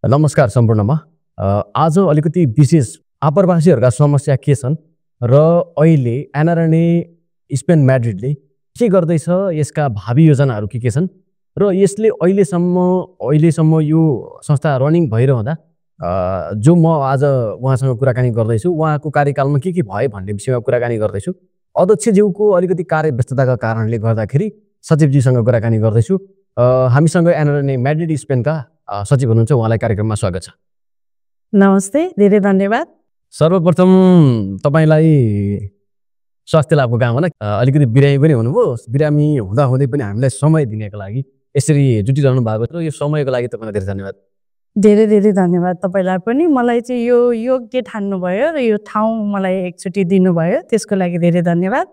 नमस्कार सम्पूर्णमा। आज अलिकति विशेष आप्रवासीहरूका समस्या के छन् र अहिले एनआरएनए स्पेन म्याड्रिडले के गर्दैछ, यसका भावी योजनाहरू के छन् र यसले अहिलेसम्म यो संस्था रनिङ भइरहँदा जो म आज उहाँसँग कुराकानी गर्दैछु, उहाँको कार्यकालमा के भयो भन्ने विषयमा कुराकानी गर्दैछु। अध्यक्षज्यूको अलिकति कार्यव्यस्तताका कारणले गर्दाखेरि सचिवजीसँग कुराकानी गर्दैछु। हामीसँग एनआरएनए म्याड्रिड स्पेनका सचिव हुनुहुन्छ, उहाँलाई कार्यक्रममा स्वागत छ। नमस्ते, धेरै धन्यवाद। सर्वप्रथम तपाईलाई स्वास्थ्य लाभको कामना। अलिकति बिरामी पनि हुनुभयो, बिरामी हुँदाहुँदै पनि हामीलाई समय दिनेको लागि यसरी जुटिरहनु भएको छ। यो समयको लागि तपाईँलाई धेरै धन्यवाद। धेरै धेरै धन्यवाद तपाईँलाई पनि। मलाई चाहिँ यो योग्य ठान्नुभयो र यो ठाउँ मलाई एकचोटि दिनुभयो, त्यसको लागि धेरै धन्यवाद।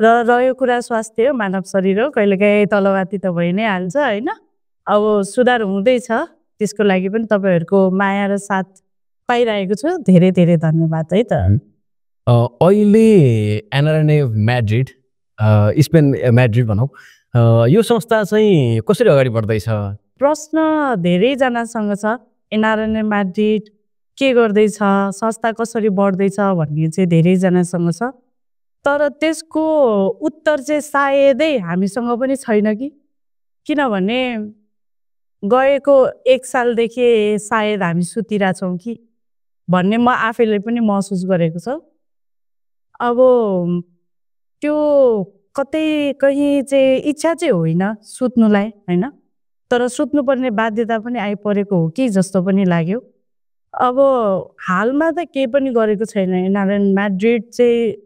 र रह्यो कुरा स्वास्थ्य, मानव शरीर हो, कहिलेकाहीँ तलमाथि त भइ नै हाल्छ होइन। अब सुधार हुँदैछ, त्यसको लागि पनि तपाईँहरूको माया र साथ पाइरहेको छु। धेरै धेरै धन्यवाद है त। अहिले एनआरएनए म्याड्रिड स्पेन म्याड्रिड भनौँ, यो संस्था चाहिँ कसरी अगाडि बढ्दैछ? प्रश्न धेरैजनासँग छ। एनआरएनए म्याड्रिड के गर्दैछ, संस्था कसरी बढ्दैछ भन्ने चाहिँ धेरैजनासँग छ। तर त्यसको उत्तर चाहिँ सायदै हामीसँग पनि छैन कि, किनभने गएको 1 सालदेखि सायद हामी सुतिरहेछौँ कि भन्ने म आफैले पनि महसुस गरेको छ। अब त्यो कतै कहीँ चाहिँ इच्छा चाहिँ होइन सुत्नुलाई होइन, तर सुत्नुपर्ने बाध्यता पनि आइपरेको हो कि जस्तो पनि लाग्यो। अब हालमा त केही पनि गरेको छैन। एनआरएनए म्याड्रिड चाहिँ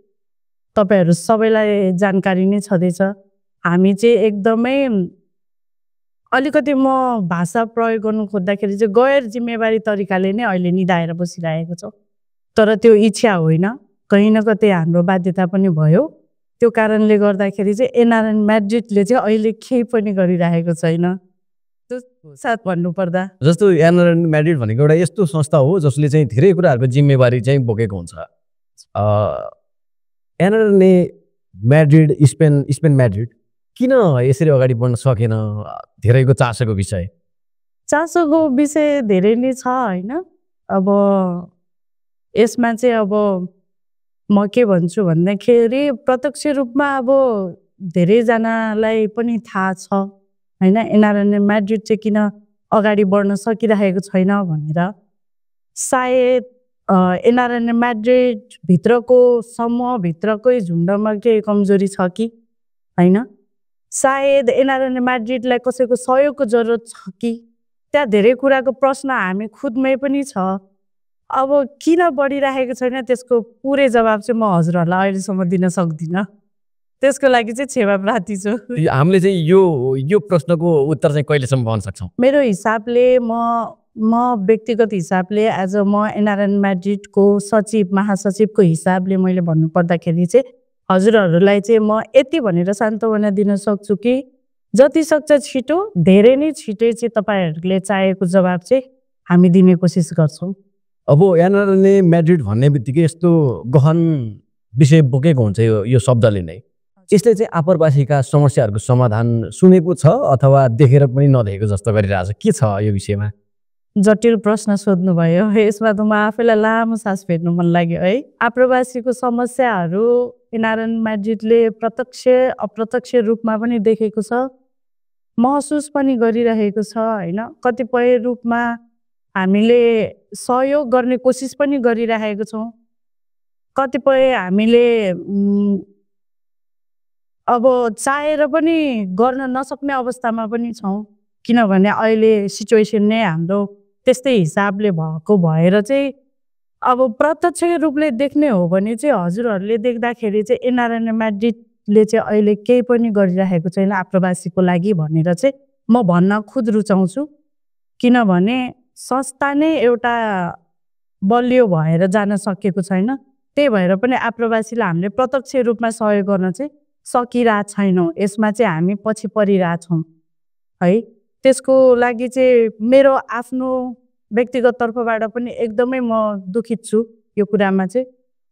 तपाईँहरू सबैलाई जानकारी नै छँदैछ। हामी चाहिँ एकदमै अलिकति म भाषा प्रयोग गर्नु खोज्दाखेरि चाहिँ गैर जिम्मेवारी तरिकाले नै अहिले निधाएर बसिरहेको छ। तर त्यो इच्छा होइन, कहीँ न कतै हाम्रो बाध्यता पनि भयो। त्यो कारणले गर्दाखेरि चाहिँ एनआरएनए म्याड्रिडले चाहिँ अहिले केही पनि गरिरहेको छैन। त्यो साथ भन्नुपर्दा जस्तो एनआरएनए म्याड्रिड भनेको एउटा यस्तो संस्था हो जसले चाहिँ धेरै कुराहरूको जिम्मेवारी चाहिँ बोकेको हुन्छ। एनआरएनए म्याड्रिड स्पेन म्याड्रिड किन यसरी अगाडि बढ्न सकेन? धेरैको चासोको विषय धेरै नै छ होइन। अब यसमा चाहिँ अब म के भन्छु भन्दाखेरि प्रत्यक्ष रूपमा अब धेरैजनालाई पनि थाहा छ होइन, एनआरएनए म्याड्रिड चाहिँ किन अगाडि बढ्न सकिरहेको छैन भनेर। सायद एनआरएनए म्याड्रिड भित्रको समूहभित्रकै झुन्डमा केही कमजोरी छ कि होइन, सायद एनआरएनए म्याड्रिडलाई कसैको सहयोगको जरुरत छ कि, त्यहाँ धेरै कुराको प्रश्न हामी खुदमै पनि छ। अब किन बढिरहेको छैन त्यसको पुरै जवाब चाहिँ म हजुरहरूलाई अहिलेसम्म दिन सक्दिनँ। त्यसको लागि चाहिँ क्षमा प्रार्थी छु। हामीले चाहिँ यो प्रश्नको उत्तर चाहिँ कहिलेसम्म पाउन सक्छौँ? मेरो हिसाबले म व्यक्तिगत हिसाबले एज म एनआरएनए म्याड्रिडको सचिव महासचिवको हिसाबले मैले भन्नुपर्दाखेरि चाहिँ हजुरहरूलाई चाहिँ म यति भनेर सान्त्वना दिन सक्छु कि जति सक्छ छिटो, धेरै नै छिटै चाहिँ तपाईँहरूले चाहेको जवाब चाहिँ हामी दिने कोसिस गर्छौँ। अब एनआरएनए म्याड्रिड भन्ने बित्तिकै यस्तो गहन विषय बोकेको हुन्छ यो शब्दले नै। यसले चाहिँ आप्रवासीका समस्याहरूको समाधान सुनेको छ अथवा देखेर पनि नदेखेको जस्तो गरिरहेछ, के छ यो विषयमा? जटिल प्रश्न सोध्नुभयो। यसमा त म आफैलाई लामो सास फेर्नु मन लाग्यो है। आप्रवासीको समस्याहरू एनआरएनए म्याड्रिडले प्रत्यक्ष अप्रत्यक्ष रूपमा पनि देखेको छ, महसुस पनि गरिरहेको छ होइन। कतिपय रूपमा हामीले सहयोग गर्ने कोसिस पनि गरिरहेको छौँ, कतिपय हामीले अब चाहेर पनि गर्न नसक्ने अवस्थामा पनि छौँ, किनभने अहिले सिचुएसन नै हाम्रो त्यस्तै हिसाबले भएको भएर चाहिँ अब प्रत्यक्ष रूपले देख्ने हो भने चाहिँ हजुरहरूले देख्दाखेरि चाहिँ एनआरएनए म्याड्रिडले चाहिँ अहिले केही पनि गरिरहेको छैन आप्रवासीको लागि भनेर चाहिँ म भन्न खुद रुचाउँछु। किनभने संस्था नै एउटा बलियो भएर जान सकेको छैन, त्यही भएर पनि आप्रवासीलाई हामीले प्रत्यक्ष रूपमा सहयोग गर्न चाहिँ सकिरहेको छैनौँ। यसमा चाहिँ हामी पछि परिरहेछौँ है। त्यसको लागि चाहिँ मेरो आफ्नो व्यक्तिगत तर्फबाट पनि एकदमै म दुखित छु यो कुरामा चाहिँ,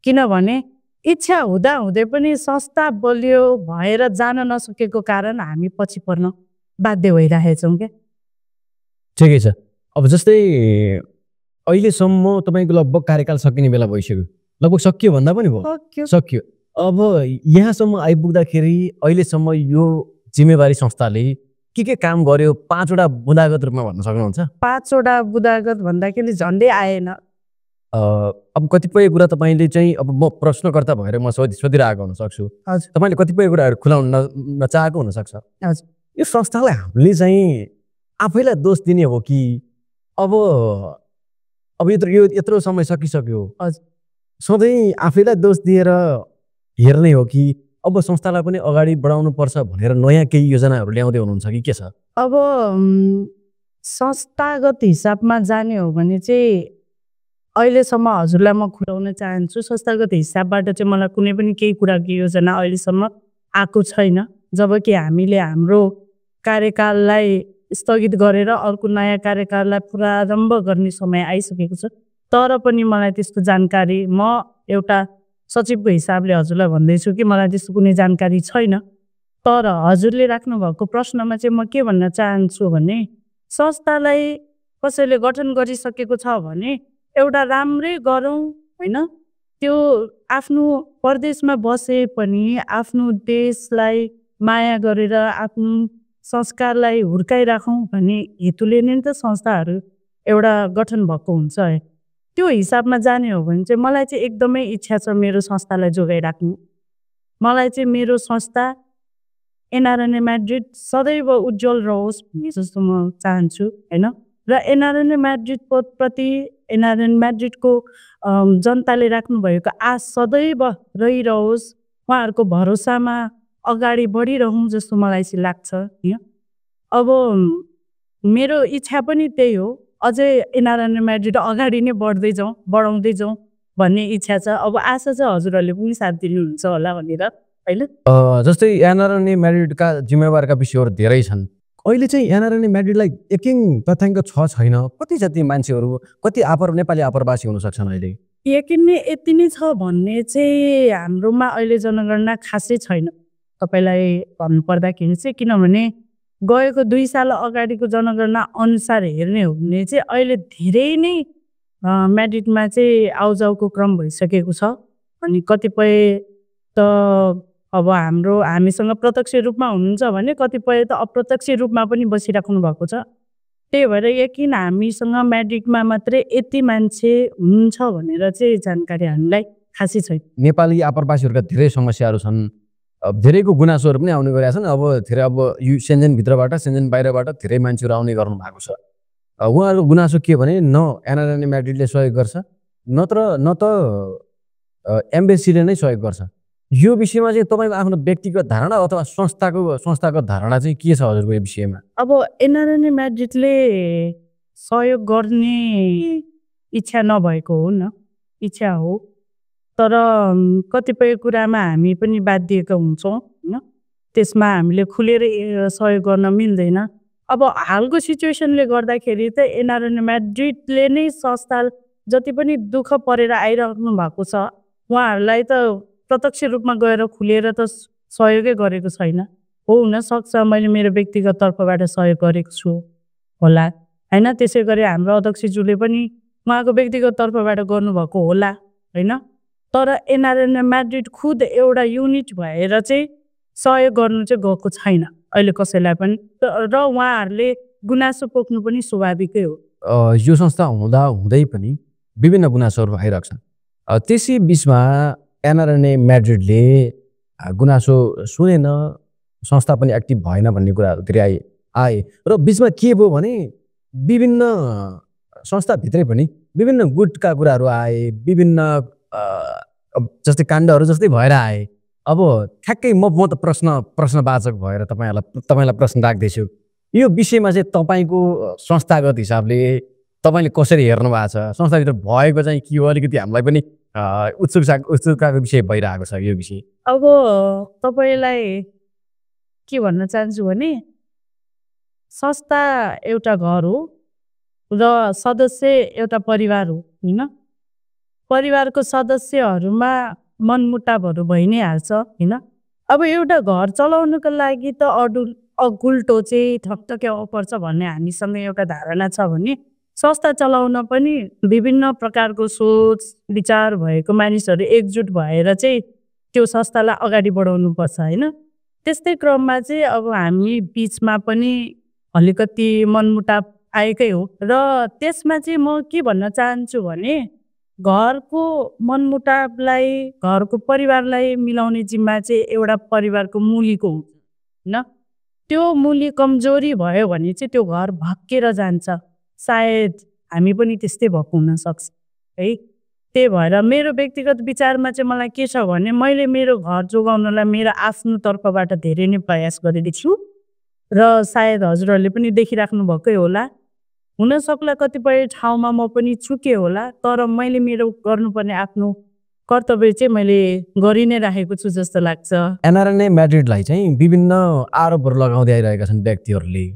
किनभने इच्छा हुँदै पनि संस्था बलियो भएर जान नसकेको कारण हामी पछि पर्न बाध्य भइरहेछौँ क्या। ठिकै छ। अब जस्तै अहिलेसम्म तपाईँको लगभग कार्यकाल सकिने बेला भइसक्यो, लगभग सकियो भन्दा पनि भयो, सकियो। अब यहाँसम्म आइपुग्दाखेरि अहिलेसम्म यो जिम्मेवारी संस्थाले के काम गर्यो 5वटा बुदागत रूपमा भन्न सक्नुहुन्छ? 5वटा बुदागत भन्दाखेरि झन्डै आएन। अब कतिपय कुरा तपाईँले चाहिँ अब म प्रश्नकर्ता भएर म सोधिरहेको हुन सक्छु, तपाईँले कतिपय कुराहरू खुलाउन नचाहेको हुनसक्छ। यो संस्थालाई हामीले चाहिँ आफैलाई दोष दिने हो कि अब यत्रो समय सकिसक्यो सधैँ आफैलाई दोष दिएर हेर्ने हो कि अब संस्थालाई पनि अगाडि बढाउनु पर्छ भनेर नयाँ केही योजनाहरू ल्याउँदै हुनुहुन्छ कि के छ? अब संस्थागत हिसाबमा जाने हो भने चाहिँ अहिलेसम्म हजुरलाई म खुलाउन चाहन्छु, संस्थागत हिसाबबाट चाहिँ मलाई कुनै पनि केही कुराको योजना अहिलेसम्म आएको छैन। जबकि हामीले हाम्रो कार्यकाललाई स्थगित गरेर अर्को नयाँ कार्यकाललाई प्रारम्भ गर्ने समय आइसकेको छ। तर पनि मलाई त्यसको जानकारी, म एउटा सचिवको हिसाबले हजुरलाई भन्दैछु कि मलाई त्यस्तो कुनै जानकारी छैन। तर हजुरले राख्नुभएको प्रश्नमा चाहिँ म के भन्न चाहन्छु भने संस्थालाई कसैले गठन गरिसकेको छ भने एउटा राम्रै गरौँ होइन। त्यो आफ्नो प्रदेशमा बसे पनि आफ्नो देशलाई माया गरेर आफ्नो संस्कारलाई हुर्काइराखौँ भन्ने हेतुले नै त संस्थाहरू एउटा गठन भएको हुन्छ है। त्यो हिसाबमा जाने हो भने चाहिँ मलाई चाहिँ एकदमै इच्छा छ मेरो संस्थालाई जोगाइराख्नु। मलाई चाहिँ मेरो संस्था एनआरएनए म्याड्रिड सदैव उज्जवल रहोस् भन्ने जस्तो म चाहन्छु होइन। र एनआरएनए म्याड्रिड प्रति एनआरएनए म्याड्रिडको जनताले राख्नुभएको आश सदैव रहिरहोस्, उहाँहरूको भरोसामा अगाडि बढिरहौँ जस्तो मलाई चाहिँ लाग्छ होइन। अब मेरो इच्छा पनि त्यही हो, अझै एनआरएनए म्याड्रिड अगाडि नै बढाउँदै जाउँ भन्ने इच्छा छ। अब आशा छ हजुरहरूले पनि साथ दिनुहुन्छ होला भनेर होइन। जस्तै एनआरएनए म्याड्रिडका जिम्मेवारका विषयहरू धेरै छन्। अहिले चाहिँ एनआरएनए म्याड्रिडलाई यकिन तथ्याङ्क छैन, कति जति मान्छेहरू, कति नेपाली आप्रवासी हुन सक्छन् अहिले? यकिन नै यति नै छ भन्ने चाहिँ हाम्रोमा अहिले जनगणना खासै छैन तपाईँलाई भन्नुपर्दाखेरि चाहिँ। किनभने गएको 2 साल अगाडिको जनगणना अनुसार हेर्ने हो भने चाहिँ अहिले धेरै नै म्याड्रिडमा चाहिँ आउजाउको क्रम भइसकेको छ। अनि कतिपय त अब हामीसँग प्रत्यक्ष रूपमा हुनुहुन्छ भने कतिपय त अप्रत्यक्ष रूपमा पनि बसिराख्नु भएको छ। त्यही भएर यकिन हामीसँग म्याड्रिडमा मात्रै यति मान्छे हुनुहुन्छ भनेर चाहिँ जानकारी हामीलाई खासै छैन। नेपाली आप्रवासीहरूका धेरै समस्याहरू छन्, धेरैको गुनासोहरू पनि आउने गरेका छन्। अब धेरै यो सेन्जेनभित्रबाट सेन्जेन बाहिरबाट धेरै मान्छेहरू आउने गर्नु भएको छ। उहाँहरूको गुनासो के भने न एनआरएनए म्याड्रिडले सहयोग गर्छ न त एम्बेसीले नै सहयोग गर्छ। यो विषयमा चाहिँ तपाईँको आफ्नो व्यक्तिगत धारणा अथवा संस्थागत धारणा चाहिँ के छ हजुरको यो विषयमा? अब एनआरएनए म्याड्रिडले सहयोग गर्ने इच्छा नभएको हो न, इच्छा हो। तर कतिपय कुरामा हामी पनि बाध्यका हुन्छौँ होइन, त्यसमा हामीले खुलेर सहयोग गर्न मिल्दैन। अब हालको सिचुएसनले गर्दाखेरि त एनआरएनए म्याड्रिडले नै संस्था जति पनि दुःख परेर आइराख्नु भएको छ उहाँहरूलाई त प्रत्यक्ष रूपमा गएर खुलेर त सहयोगै गरेको छैन। हो हुनसक्छ मैले मेरो व्यक्तिगत तर्फबाट सहयोग गरेको छु होला होइन। त्यसै गरी हाम्रो अध्यक्षज्यूले पनि उहाँको व्यक्तिगत तर्फबाट गर्नुभएको होला होइन। तर एनआरएनए म्याड्रिड खुद एउटा युनिट भएर चाहिँ सहयोग गर्नु चाहिँ गएको छैन अहिले कसैलाई पनि। र उहाँहरूले गुनासो पोख्नु पनि स्वाभाविकै हो। यो संस्था हुँदै पनि विभिन्न गुनासोहरू आइरहेको छन्। त्यसै बिचमा एनआरएनए म्याड्रिडले गुनासो सुनेन, संस्था पनि एक्टिभ भएन भन्ने कुराहरू धेरै आए। र बिचमा के भयो भने विभिन्न संस्थाभित्रै पनि विभिन्न गुटका कुराहरू आए, विभिन्न जस्तै काण्डहरू जस्तै भएर आए। अब ठ्याक्कै म त प्रश्नवाचक भएर तपाईँलाई प्रश्न राख्दैछु, यो विषयमा चाहिँ तपाईँको संस्थागत हिसाबले तपाईँले कसरी हेर्नु भएको छ? संस्थाभित्र भएको चाहिँ के हो? अलिकति हामीलाई पनि उत्सुकताको विषय भइरहेको छ यो विषय। अब तपाईँलाई के भन्न चाहन्छु भने संस्था एउटा घर हो र सदस्य एउटा परिवार हो होइन। परिवारको सदस्यहरूमा मनमुटावहरू भइ नै हाल्छ होइन। अब एउटा घर चलाउनुको लागि त अगुल्टो चाहिँ ठकठक्याउ पर्छ भन्ने हामीसँग एउटा धारणा छ भने संस्था चलाउन पनि विभिन्न प्रकारको सोच विचार भएको मानिसहरू एकजुट भएर चाहिँ त्यो संस्थालाई अगाडि बढाउनुपर्छ होइन। त्यस्तै क्रममा चाहिँ अब हामी बिचमा पनि अलिकति मनमुटाव आएकै हो र त्यसमा चाहिँ म के भन्न चाहन्छु भने घरको मनमुटावलाई घरको परिवारलाई मिलाउने जिम्मा चाहिँ एउटा परिवारको मुलीको हुन्छ होइन। त्यो मुली कमजोरी भयो भने चाहिँ त्यो घर भत्केर जान्छ। सायद हामी पनि त्यस्तै भएको हुनसक्छ है। त्यही भएर मेरो व्यक्तिगत विचारमा चाहिँ मलाई के छ भने मैले मेरो घर जोगाउनलाई मेरो आफ्नो तर्फबाट धेरै नै प्रयास गरेको छु र सायद हजुरहरूले पनि देखिराख्नु भएकै होला। हुनसक्ला कतिपय ठाउँमा म पनि चुकेँ होला, तर मैले मेरो गर्नुपर्ने आफ्नो कर्तव्य चाहिँ मैले गरि नै राखेको छु जस्तो लाग्छ। एनआरएन म्याड्रिडलाई चाहिँ विभिन्न आरोपहरू लगाउँदै आइरहेका छन् व्यक्तिहरूले,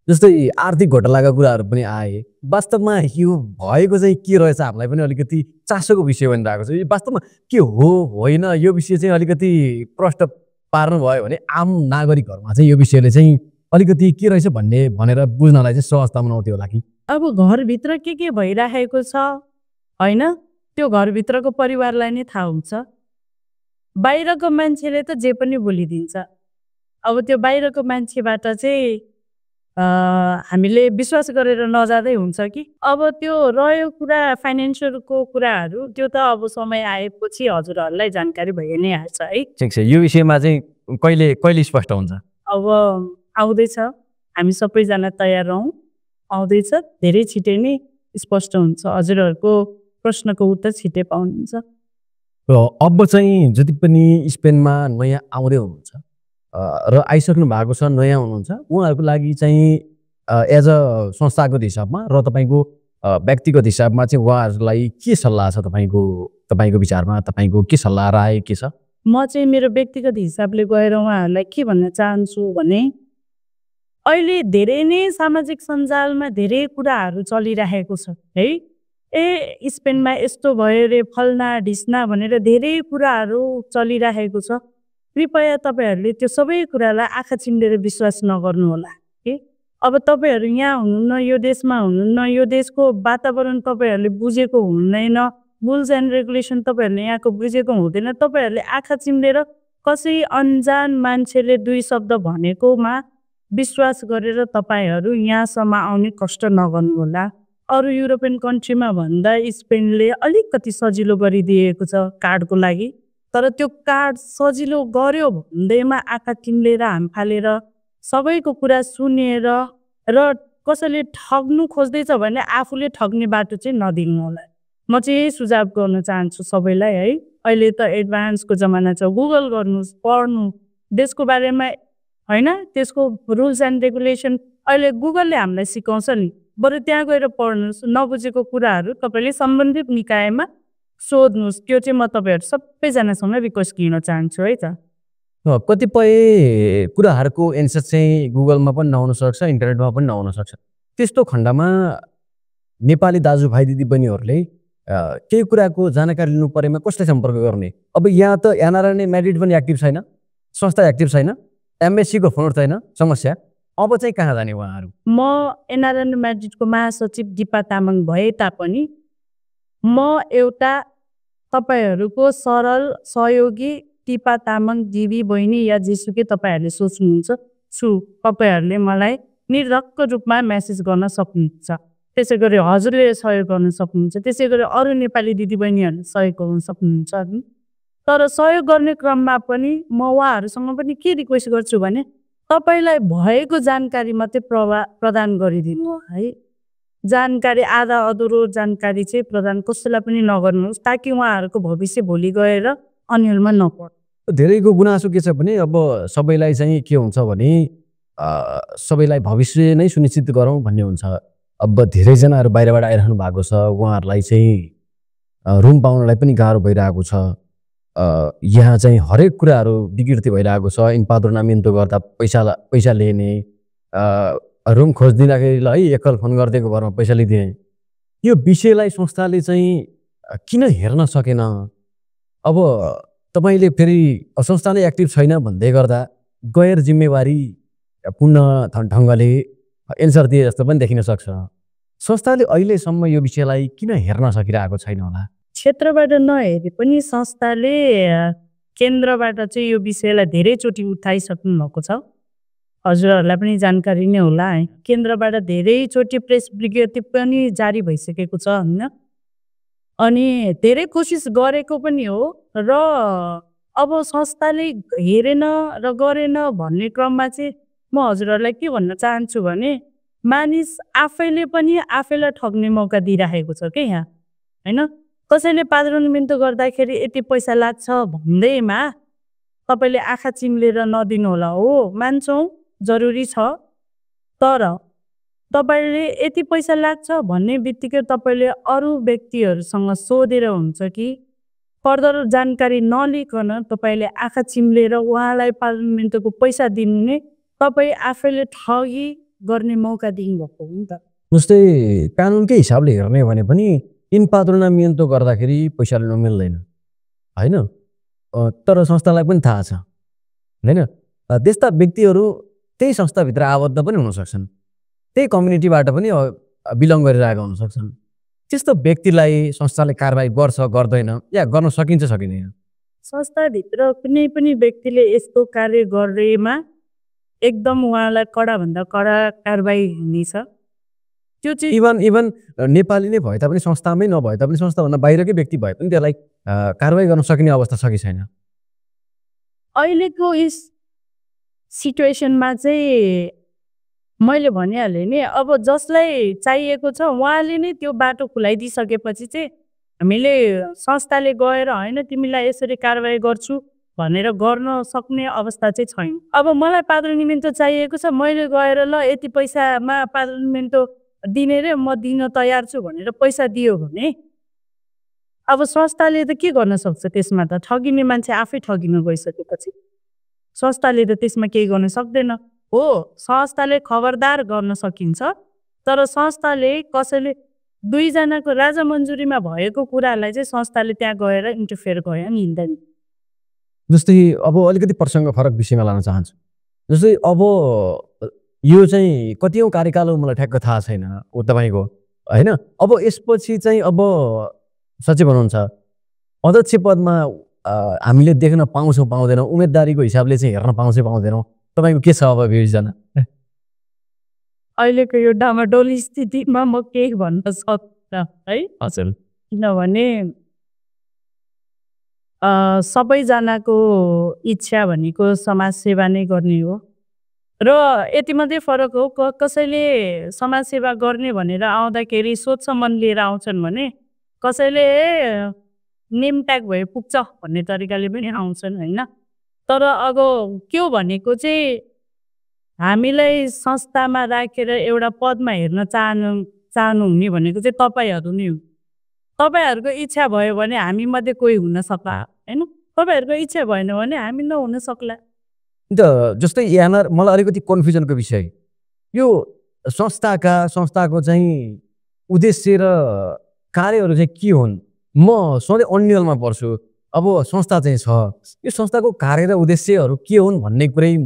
जस्तै आर्थिक घोटालाका कुराहरू पनि आए। वास्तवमा यो भएको चाहिँ के रहेछ हामीलाई पनि अलिकति चासोको विषय बनिरहेको छ। यो वास्तवमा के हो होइन यो विषय चाहिँ अलिकति प्रष्ट पार्नुभयो भने आम नागरिकहरूमा चाहिँ यो विषयले चाहिँ अलिकति के रहेछ भनेर बुझ्नलाई चाहिँ सहजता बनाउँथ्यो होला कि। अब घरभित्र के भइरहेको छ होइन त्यो घरभित्रको परिवारलाई नै थाहा हुन्छ। बाहिरको मान्छेले त जे पनि बोलिदिन्छ। अब त्यो बाहिरको मान्छेबाट चाहिँ हामीले विश्वास गरेर नजाँदै हुन्छ कि। अब त्यो रह्यो कुरा फाइनेन्सियलको कुराहरू त्यो त अब समय आएपछि हजुरहरूलाई जानकारी भइ नै हाल्छ है। ठिक छ, यो विषयमा चाहिँ कहिले स्पष्ट हुन्छ? अब आउँदैछ, हामी सबैजना तयार रहौँ, आउँदैछ, धेरै छिटै नै स्पष्ट हुन्छ। हजुरहरूको प्रश्नको उत्तर छिटै पाउनुहुन्छ। अब चाहिँ जति पनि स्पेनमा नयाँ आउँदै हुनुहुन्छ र आइसक्नु भएको छ, नयाँ हुनुहुन्छ, उहाँहरूको लागि चाहिँ एज अ संस्थागत हिसाबमा र तपाईँको व्यक्तिगत हिसाबमा चाहिँ उहाँहरूलाई के सल्लाह छ? तपाईँको विचारमा तपाईँको के सल्लाह राय के छ? म चाहिँ मेरो व्यक्तिगत हिसाबले गएर उहाँहरूलाई के भन्न चाहन्छु भने अहिले धेरै नै सामाजिक सञ्जालमा धेरै कुराहरू चलिरहेको छ है। स्पेनमा यस्तो भयो रे फल्ना ढिस्ना भनेर धेरै कुराहरू चलिरहेको छ। कृपया तपाईँहरूले त्यो सबै कुरालाई आँखा चिम्लेर विश्वास नगर्नु होला कि। अब तपाईँहरू यहाँ हुनुहुन्न, यो देशमा हुनुहुन्न, यो देशको वातावरण तपाईँहरूले बुझेको हुँदैन, रुल्स एन्ड रेगुलेसन तपाईँहरूले यहाँको बुझेको हुँदैन। तपाईँहरूले आँखा चिम्लेर कसै अन्जान मान्छेले दुई शब्द भनेकोमा विश्वास गरेर तपाईँहरू यहाँसम्म आउने कष्ट नगर्नु होला। अरू युरोपियन कन्ट्रीमा भन्दा स्पेनले अलिकति सजिलो गरिदिएको छ कार्डको लागि, तर त्यो कार्ड सजिलो गर्यो भन्दैमा आँखा चिम्लेर हाम फालेर सबैको कुरा सुनेर र कसैले ठग्नु खोज्दैछ भने आफूले ठग्ने बाटो चाहिँ नदिनु होला। म चाहिँ यही सुझाव गर्न चाहन्छु सबैलाई है। अहिले त एडभान्सको जमाना छ, गुगल गर्नुहोस्, पढ्नु देशको बारेमा होइन, त्यसको रुल्स एन्ड रेगुलेसन अहिले गुगलले हामीलाई सिकाउँछ नि। बरु त्यहाँ गएर पढ्नुहोस्, नबुझेको कुराहरू तपाईँले सम्बन्धित निकायमा सोध्नुहोस्। त्यो चाहिँ म तपाईँहरू सबैजनासँग रिक्वेस्ट दिन चाहन्छु है त। कतिपय कुराहरूको एन्सर चाहिँ गुगलमा पनि नहुन सक्छ, इन्टरनेटमा पनि नहुन सक्छ। त्यस्तो खण्डमा नेपाली दाजुभाइ दिदीबहिनीहरूले केही कुराको जानकारी लिनु परेमा कसलाई सम्पर्क गर्ने? अब यहाँ त एनआरएन म्याड्रिड पनि एक्टिभ छैन, संस्था एक्टिभ छैन, एमएससीको फोन छैन, समस्या। अब चाहिँ कहाँ जाने उहाँहरू? म एनआरएन म्याड्रिडको महासचिव दिपा तामाङ भए तापनि म एउटा तपाईँहरूको सरल सहयोगी दिपा तामाङ दिदी बहिनी या जेसुकै तपाईँहरूले सोच्नुहुन्छ छु। तपाईँहरूले मलाई निर्धक्क रूपमा मेसेज गर्न सक्नुहुन्छ। त्यसै गरी हजुरले सहयोग गर्न सक्नुहुन्छ, त्यसै गरी अरू नेपाली दिदीबहिनीहरूले सहयोग गर्न सक्नुहुन्छ। तर सहयोग गर्ने क्रममा पनि म उहाँहरूसँग पनि के रिक्वेस्ट गर्छु भने तपाईँलाई भएको जानकारी मात्रै प्रदान गरिदिनु है। जानकारी आधा अधुरो जानकारी चाहिँ प्रदान कसैलाई पनि नगर्नुहोस्, ताकि उहाँहरूको भविष्य भोलि गएर अन्यलमा नपर्छ। धेरैको गुनासो के छ भने अब सबैलाई चाहिँ के हुन्छ भने सबैलाई भविष्य नै सुनिश्चित गरौँ भन्ने हुन्छ। अब धेरैजनाहरू बाहिरबाट आइरहनु भएको छ, उहाँहरूलाई चाहिँ रुम पाउनलाई पनि गाह्रो भइरहेको छ। यहाँ चाहिँ हरेक कुराहरू विकृति भइरहेको छ। इन्पादोर्नामिन्तो गर्दा पैसा लिने, रुम खोजिदिँदाखेरि ल है एकल फोन गरिदिएको भरमा पैसा लिदिने, यो विषयलाई संस्थाले चाहिँ किन हेर्न सकेन? अब तपाईँले फेरि संस्था नै एक्टिभ छैन भन्दै गर्दा गैर जिम्मेवारी पूर्ण ढङ्गले एन्सर दिए जस्तो पनि देखिन सक्छ। संस्थाले अहिलेसम्म यो विषयलाई किन हेर्न सकिरहेको छैन होला? क्षेत्रबाट नहेरे पनि संस्थाले केन्द्रबाट चाहिँ यो विषयलाई धेरैचोटि उठाइसक्नु भएको छ। हजुरहरूलाई पनि जानकारी नै होला है, केन्द्रबाट धेरैचोटि प्रेस विज्ञप्ति पनि जारी भइसकेको छ होइन। अनि धेरै कोसिस गरेको पनि हो र अब संस्थाले हेरेन र गरेन भन्ने क्रममा चाहिँ म हजुरहरूलाई के भन्न चाहन्छु भने मानिस आफैले पनि आफैलाई ठग्ने मौका दिइराखेको छ क्या यहाँ होइन। कसैले पात्रोनिमित्त गर्दाखेरि यति पैसा लाग्छ भन्दैमा तपाईँले आँखा चिम्लेर नदिनु होला। हो मान्छौँ जरुरी छ, तर तपाईँले यति पैसा लाग्छ भन्ने बित्तिकै तपाईँले अरू व्यक्तिहरूसँग सोधेर हुन्छ कि फर्दर जानकारी नलिकन तपाईँले आँखा चिम्लेर उहाँलाई पात्रोनिमित्तको पैसा दिनु नै तपाईँ आफैले ठगी गर्ने मौका दिनुभएको हो नि त। जस्तै कानुनकै हिसाबले हेर्ने भने पनि इन पात्रोनिमित्त गर्दाखेरि पैसा लिन मिल्दैन होइन, तर संस्थालाई पनि थाहा छ होइन। त्यस्ता व्यक्तिहरू त्यही संस्थाभित्र आबद्ध पनि हुन सक्छन्, त्यही कम्युनिटीबाट पनि बिलङ गरिरहेका हुन सक्छन्। त्यस्तो व्यक्तिलाई संस्थाले कारबाही गर्छ गर्दैन या गर्न सकिन्छ सकिँदैन? संस्थाभित्र कुनै पनि व्यक्तिले यस्तो कार्य गरेमा एकदम उहाँलाई कडाभन्दा कडा कारबाही हुनेछ। त्यो चाहिँ इभन नेपाली नै भए तापनि संस्थामै नभए तापनि संस्थाभन्दा बाहिरकै व्यक्ति भए पनि त्यसलाई कारबाही गर्न सकिने अवस्था छ कि छैन? अहिलेको यस सिचुएसनमा चाहिँ मैले भनिहालेँ नि, अब जसलाई चाहिएको छ उहाँले नै त्यो बाटो खुलाइदिइसकेपछि चाहिँ हामीले संस्थाले गएर होइन तिमीलाई यसरी कारबाही गर्छु भनेर गर्न सक्ने अवस्था चाहिँ छैन। अब मलाई पात्रोनिमित्त चाहिएको छ, मैले गएर ल यति पैसामा पात्रोनिमित्त दिने रे म दिन तयार छु भनेर पैसा दियो भने अब संस्थाले त के गर्न सक्छ त्यसमा? त ठगिने मान्छे आफै ठगिन गइसकेपछि संस्थाले त त्यसमा केही गर्न सक्दैन। हो संस्थाले खबरदार गर्न सकिन्छ, तर संस्थाले कसैले दुईजनाको राजा मन्जुरीमा भएको कुरालाई चाहिँ संस्थाले त्यहाँ गएर इन्टरफेयर गयो मिल्दैन। जस्तै अब अलिकति प्रसङ्ग फरक विषयमा लान चाहन्छु। जस्तै अब यो चाहिँ कतिौँ कार्यकाल हो मलाई ठ्याक्क थाहा छैन हो तपाईँको होइन। अब यसपछि चाहिँ अब सचिव हुनुहुन्छ, अध्यक्ष पदमा हामीले देख्न पाउँछौँ पाउँदैनौँ, उम्मेदवारीको हिसाबले चाहिँ हेर्न पाउँछौँ पाउँदैनौँ, तपाईँको के छ अब विवेचना? अहिलेको यो डामाडोली स्थितिमा म केही भन्न सक्दिनँ है हजुर, किनभने सबैजनाको इच्छा भनेको समाजसेवा नै गर्ने हो र यति मात्रै फरक हो कसैले समाजसेवा गर्ने भनेर आउँदाखेरि सोचसम्म लिएर आउँछन् भने कसैले नेम ट्याग भए पुग्छ भन्ने तरिकाले पनि आउँछन् होइन। तर अब के हो भनेको चाहिँ हामीलाई संस्थामा राखेर एउटा पदमा हेर्न चाहनुहुने भनेको चाहिँ तपाईँहरू नै हो। तपाईँहरूको इच्छा भयो भने हामी मध्ये कोही हुन सक्ला होइन, तपाईँहरूको इच्छा भएन भने हामी नहुन सक्ला। जस्तै यहाँ मलाई अलिकति कन्फ्युजनको विषय यो संस्थाको चाहिँ उद्देश्य र कार्यहरू चाहिँ के हुन्? म सधैँ अन्यलमा पर्छु। अब संस्था चाहिँ छ, यो संस्थाको कार्य र उद्देश्यहरू के हुन् भन्ने कुरै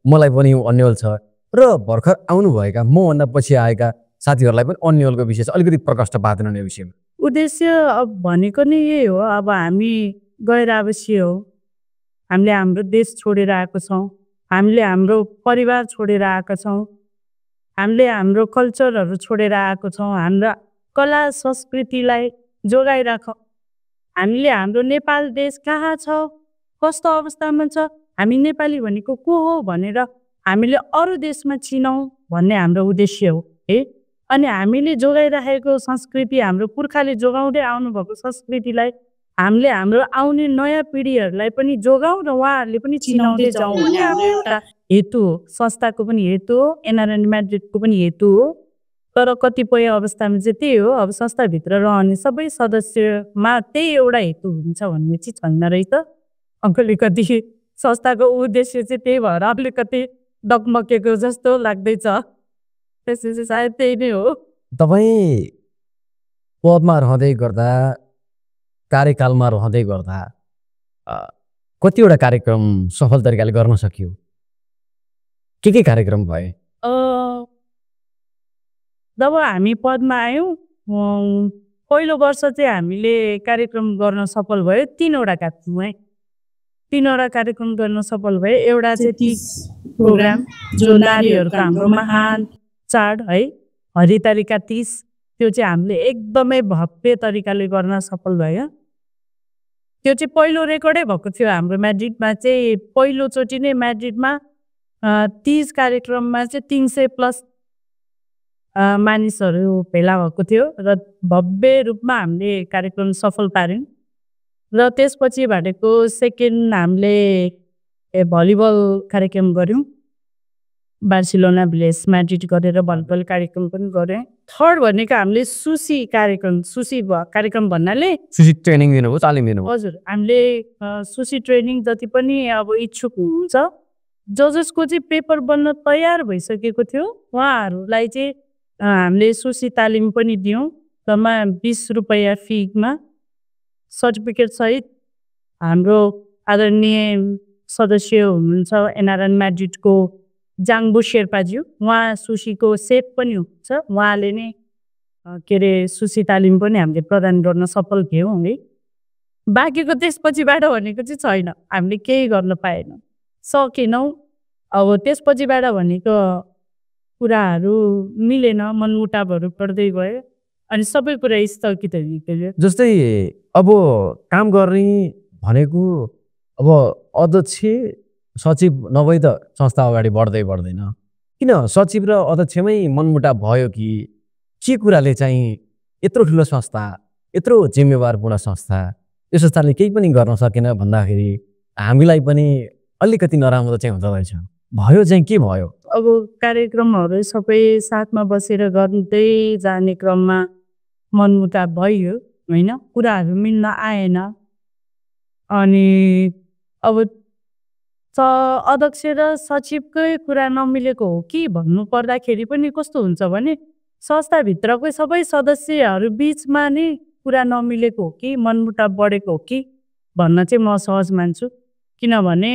मलाई पनि अन्यल छ र भर्खर आउनुभएका मभन्दा पछि आएका साथीहरूलाई पनि अन्यलको विषय छ, अलिकति प्रकष्ट पार्दैन यो विषयमा। उद्देश्य अब भनेको नै यही हो, अब हामी गैर आवासीय हो, हामीले हाम्रो देश छोडेर आएको छौँ, हामीले हाम्रो परिवार छोडेर आएका छौँ, हामीले हाम्रो कल्चरहरू छोडेर आएको छौँ, हाम्रा कला संस्कृतिलाई जोगाइराख। हामीले हाम्रो नेपाल देश कहाँ छ, कस्तो अवस्थामा छ, हामी नेपाली भनेको को हो भनेर हामीले अरू देशमा चिनौँ भन्ने हाम्रो उद्देश्य हो है। अनि हामीले जोगाइराखेको संस्कृति, हाम्रो पुर्खाले जोगाउँदै आउनुभएको संस्कृतिलाई हामीले हाम्रो आउने नयाँ पिँढीहरूलाई पनि जोगाउँ र उहाँहरूले पनि चिनाउँदै जाउँ भन्ने हाम्रो एउटा हेतु हो। संस्थाको पनि हेतु हो, एनआरएन म्याड्रिडको पनि हेतु हो। तर कतिपय अवस्थामा चाहिँ त्यही हो, अब संस्थाभित्र रहने सबै सदस्यमा त्यही एउटा हेतु हुन्छ भन्ने चाहिँ छैन रहेछ। अलिकति संस्थाको उद्देश्य चाहिँ त्यही भएर अलिकति डगमगेको जस्तो लाग्दैछ, त्यसपछि सायद त्यही नै हो। तपाईँ पदमा रहँदै गर्दा, कार्यकालमा रहँदै गर्दा कतिवटा कार्यक्रम सफल तरिकाले गर्न सकियो? के कार्यक्रम भए? जब हामी पदमा आयौँ पहिलो वर्ष चाहिँ हामीले कार्यक्रम गर्न सफल भयो 3वटा कार्यक्रम है 3वटा कार्यक्रम गर्न सफल भयो। एउटा चाहिँ 30 प्रोग्राम जो नारीहरूको हाम्रो महान चाड है हरितालिका 30 त्यो चाहिँ हामीले एकदमै भव्य तरिकाले गर्न सफल भयो। त्यो चाहिँ पहिलो रेकर्डै भएको थियो हाम्रो म्याड्रिडमा चाहिँ पहिलोचोटि नै म्याड्रिडमा 30 कार्यक्रममा चाहिँ 300+ मानिसहरू भेला भएको थियो र भव्य रूपमा हामीले कार्यक्रम सफल पार्यौँ। र त्यसपछि भनेको सेकेन्ड हामीले भलिबल कार्यक्रम गऱ्यौँ बार्सिलोना भिलेज म्याड्रिड गरेर भलिबल कार्यक्रम पनि गऱ्यौँ। थर्ड भनेको हामीले सुसी कार्यक्रम भन्नाले सुसी ट्रेनिङ दिनुभयो तालिम दिनुभयो। हजुर हामीले सुसी ट्रेनिङ जति पनि अब इच्छुक हुनुहुन्छ जसको चाहिँ पेपर बन्न तयार भइसकेको थियो उहाँहरूलाई चाहिँ हामीले सुसी तालिम पनि दियौँ। जम्मा 20 रुपैयाँ फीमा सर्टिफिकेट सहित हाम्रो आदरणीय सदस्य हुनुहुन्छ एनआरएन म्याड्रिडको जाङबु शेर्पाज्यू उहाँ सुसीको सेफ पनि हुनुहुन्छ उहाँले नै के अरे सुसी तालिम पनि हामीले प्रदान गर्न सफल थियौँ है। बाँकीको त्यसपछिबाट भनेको चाहिँ छैन हामीले केही गर्न पाएनौँ सकेनौँ। अब त्यसपछिबाट भनेको कुराहरू मिलेन मनमुटावहरू पर्दै गयो अनि सबै कुरा स्थगित हुइगयो। जस्तै अब काम गर्ने भनेको अब अध्यक्ष सचिव नभई त संस्था अगाडि बढ्दैन किन सचिव र अध्यक्षमै मनमुटाव भयो कि के कुराले चाहिँ यत्रो ठुलो संस्था यत्रो जिम्मेवारपूर्ण संस्था यो संस्थाले केही पनि गर्न सकेन भन्दाखेरि हामीलाई पनि अलिकति नराम्रो चाहिँ हुँदो रहेछ भयो चाहिँ के भयो? अब कार्यक्रमहरू सबै साथमा बसेर गर्दै जाने क्रममा मनमुटाव भयो होइन कुराहरू मिल्न आएन। अनि अब अध्यक्ष र सचिवकै कुरा नमिलेको हो कि भन्नु पर्दाखेरि पनि कस्तो हुन्छ भने संस्थाभित्रकै सबै सदस्यहरू बिचमा नै कुरा नमिलेको हो कि मनमुटाव बढेको हो कि भन्न चाहिँ म सहज मान्छु। किनभने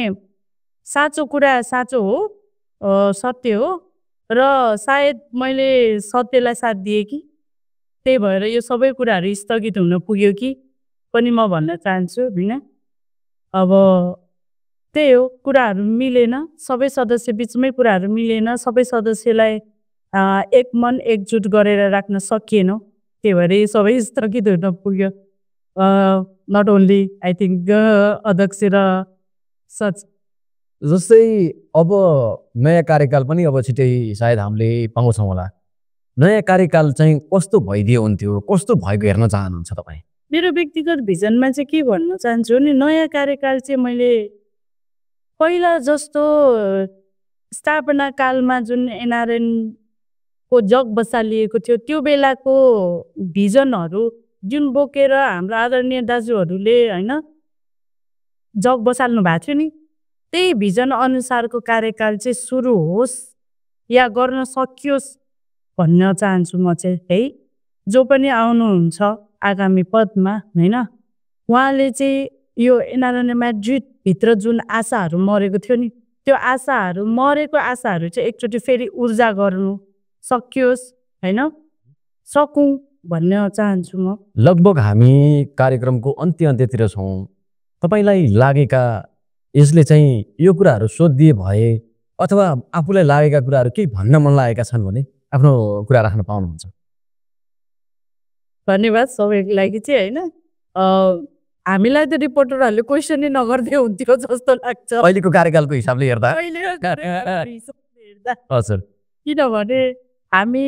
साँचो कुरा साँचो हो सत्य हो र सायद मैले सत्यलाई साथ दिएँ कि त्यही भएर यो सबै कुराहरू स्थगित हुन पुग्यो कि पनि म भन्न चाहन्छु होइन। अब त्यही हो कुराहरू मिलेन सबै सदस्य बिचमै कुराहरू मिलेन सबै सदस्यलाई एक मन एकजुट गरेर राख्न सकिएन त्यही भएर यो सबै स्थगित हुन पुग्यो। नट ओन्ली आई थिङ्क अध्यक्ष र सच जस्तै अब नयाँ कार्यकाल पनि अब छिटै सायद हामीले पाउँछौँ होला नयाँ कार्यकाल चाहिँ कस्तो भइदियो हुन्थ्यो कस्तो भएको हेर्न चाहनुहुन्छ तपाईँ? मेरो व्यक्तिगत भिजनमा चाहिँ के भन्न चाहन्छु भने नयाँ कार्यकाल चाहिँ मैले पहिला जस्तो स्थापना कालमा जुन एनआरएनको जग बसालिएको थियो त्यो बेलाको भिजनहरू जुन बोकेर हाम्रो आदरणीय दाजुहरूले होइन जग बसाल्नु भएको थियो नि त्यही भिजन अनुसारको कार्यकाल चाहिँ सुरु होस् या गर्न सकियोस् भन्न चाहन्छु म चाहिँ है। जो पनि आउनुहुन्छ आगामी पदमा होइन उहाँले चाहिँ यो एनआरएन म्याड्रिडभित्र जुन आशाहरू मरेको थियो नि त्यो आशाहरू मरेको आशाहरू चाहिँ एकचोटि फेरि ऊर्जा गर्नु सकियोस् होइन सकौँ भन्न चाहन्छु म। लगभग हामी कार्यक्रमको अन्त्यतिर छौँ तपाईँलाई लागेका यसले चाहिँ यो कुराहरू सोधिए भए अथवा आफूलाई लागेका कुराहरू केही भन्न मन लागेका छन् भने आफ्नो कुरा राख्न पाउनुहुन्छ। धन्यवाद सबैको लागि चाहिँ होइन हामीलाई त रिपोर्टरहरूले क्वेसनै नगर्दै हुन्थ्यो जस्तो लाग्छ अहिलेको कार्यकालको हिसाबले हेर्दा हजुर। किनभने हामी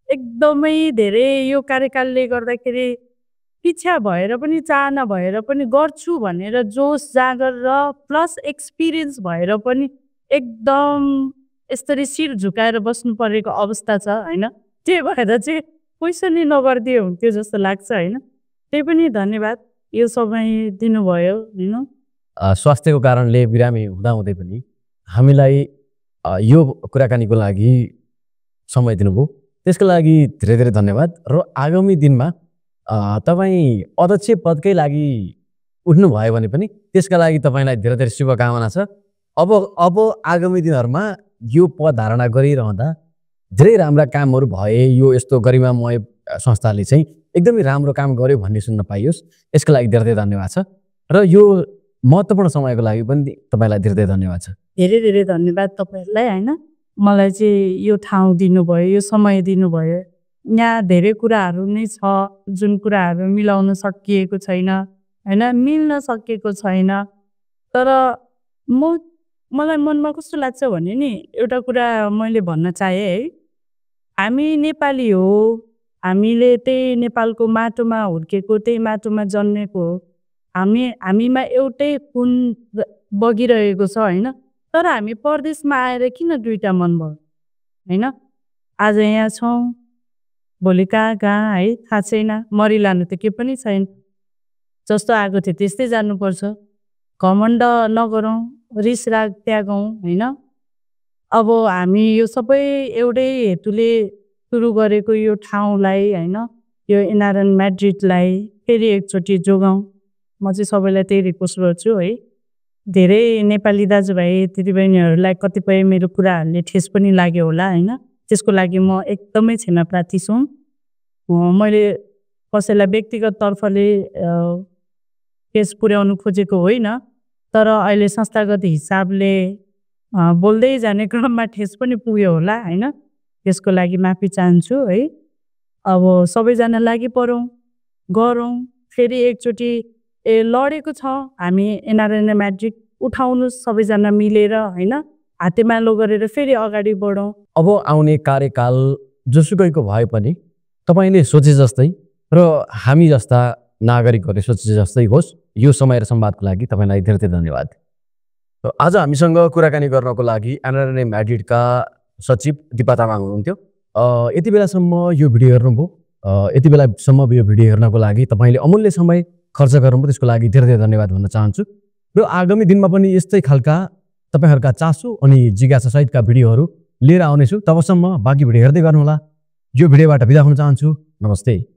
एकदमै धेरै यो कार्यकालले गर्दाखेरि इच्छा भएर पनि चाहना भएर पनि गर्छु भनेर जोस जागर र प्लस एक्सपिरियन्स भएर पनि एकदम यसरी शिर झुकाएर बस्नु परेको अवस्था छ होइन। त्यही भएर चाहिँ क्वेसनै नगरिदिए हुन्थ्यो जस्तो लाग्छ होइन। त्यही पनि धन्यवाद यो समय दिनुभयो होइन। स्वास्थ्यको कारणले बिरामी हुँदाहुँदै पनि हामीलाई यो कुराकानीको लागि समय दिनुभयो त्यसको लागि धेरै धेरै धन्यवाद। र आगामी दिनमा तपाईँ अध्यक्ष पदकै लागि उठ्नुभयो भने पनि त्यसका लागि तपाईँलाई धेरै धेरै शुभकामना छ। अब आगामी दिनहरूमा यो पद धारणा गरिरहँदा धेरै राम्रा कामहरू भए, यो यस्तो गरिमामय संस्थाले चाहिँ एकदमै राम्रो काम गर्यो भन्ने सुन्न पाइयोस्। यसको लागि धेरै धन्यवाद छ र यो महत्त्वपूर्ण समयको लागि पनि तपाईँलाई धेरै धन्यवाद छ। धेरै धेरै धन्यवाद तपाईँहरूलाई होइन, मलाई चाहिँ यो ठाउँ दिनुभयो, यो समय दिनुभयो। यहाँ धेरै कुराहरू नै छ जुन कुराहरू मिलाउन सकिएको छैन होइन, मिल्न सकेको छैन। तर मलाई मनमा कस्तो लाग्छ भने नि एउटा कुरा मैले भन्न चाहेँ है, हामी नेपाली हो, हामीले त्यही नेपालको माटोमा हुर्केको, त्यही माटोमा जन्मेको हो, हामीमा एउटै खुन बगिरहेको छ होइन। तर हामी परदेशमा आएर किन दुईटा मन भयो होइन। आज यहाँ छौँ, भोलि कहाँ है थाहा छैन, मरिलानु त के पनि छैन। जस्तो आएको थियो त्यस्तै जानुपर्छ। घमण्ड नगरौँ, रिस राग त्यागौँ होइन। अब हामी यो सबै एउटै हेतुले सुरु गरेको यो ठाउँलाई होइन, यो एनआरएन म्याड्रिडलाई फेरि एकचोटि जोगाउँ। म चाहिँ सबैलाई त्यही रिक्वेस्ट गर्छु है। धेरै नेपाली दाजुभाइ दिदीबहिनीहरूलाई कतिपय मेरो कुराहरूले ठेस पनि लाग्यो होला होइन, त्यसको लागि म एकदमै क्षमा प्रार्थी छु। मैले कसैलाई व्यक्तिगत तर्फले केस पुर्याउनु खोजेको होइन, तर अहिले संस्थागत हिसाबले बोल्दै जाने क्रममा ठेस पनि पुग्यो होला होइन, त्यसको लागि माफी चाहन्छु है। अब सबैजना लागि परौँ, गरौँ, फेरि एकचोटि लडेको छ हामी एनआरएन म्याड्रिड, उठाउनु सबैजना मिलेर होइन, हातेमालो गरेर फेरि अगाडि बढौँ। अब आउने कार्यकाल जोसुकैको भए पनि तपाईँले सोचे जस्तै र हामी जस्ता नागरिकहरूले सोचे जस्तै होस्। यो समय र संवादको लागि तपाईँलाई धेरै धन्यवाद। आज हामीसँग कुराकानी गर्नको लागि एनआरएन म्याड्रिडका सचिव दिपा तामाङ हुनुहुन्थ्यो। यति बेलासम्म यो भिडियो हेर्नुभयो, यति बेलासम्म यो भिडियो हेर्नको लागि तपाईँले अमूल्य समय खर्च गर्नुभयो, त्यसको लागि धेरै धन्यवाद भन्न चाहन्छु। र आगामी दिनमा पनि यस्तै खालका तपाईँहरूका चासो अनि जिज्ञासा सहितका भिडियोहरू लिएर आउनेछु। तबसम्म बाँकी भिडियो हेर्दै गर्नुहोला। यो भिडियोबाट बिदा हुन चाहन्छु। नमस्ते।